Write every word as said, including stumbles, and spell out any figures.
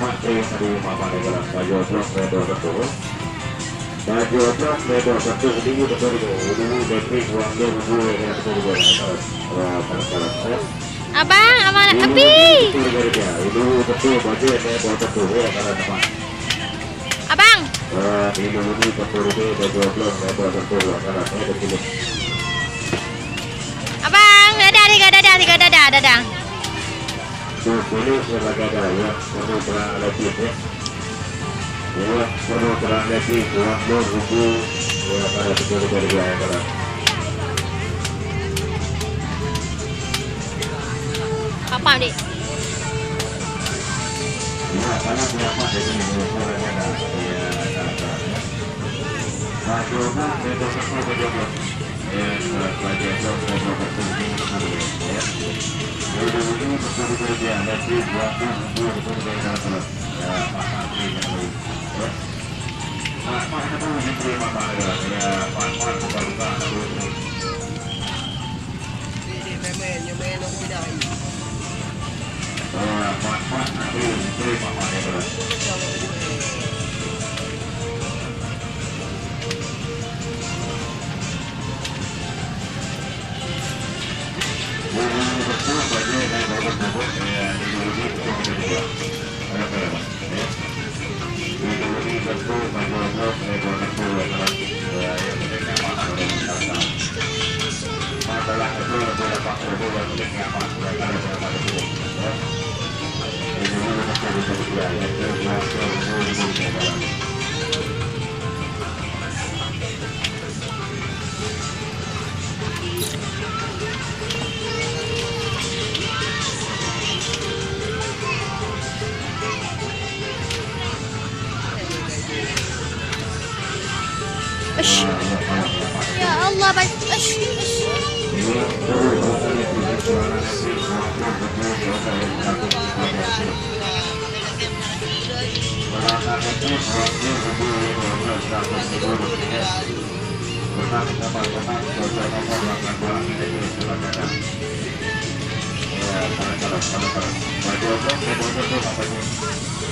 Mat, eh, tadi Muhammad Rizal. Baju blok, eh, dua satu. Baju blok, eh, dua satu. Dulu satu ribu. Dulu David Wangger dua, eh, satu ribu. Wah, salah, salah. Abang, abang nak tepi. Dulu satu ribu. Dulu satu, baju, eh, dua satu. Ya, salah nama. Abang. Eh, dulu ini satu ribu, dua blok, eh, dua satu. Wah, salah. Eh, betul. Abang, dadah, tiga dadah, tiga dadah, dadah. Dua puluh sebagai daya, perlu terang lagi, ya. Ya, perlu terang lagi, dua puluh ribu, ya, kalau betul, betul, betul, ya, kalau. Apa, Dik? Ya, kalau berapa, ya, ini, ya, kalau ada, ya, kalau, ya. Nah, dua belas, ya, dua belas, ya, dua belas. Ush. Ya Allah, ba-, ush, ush.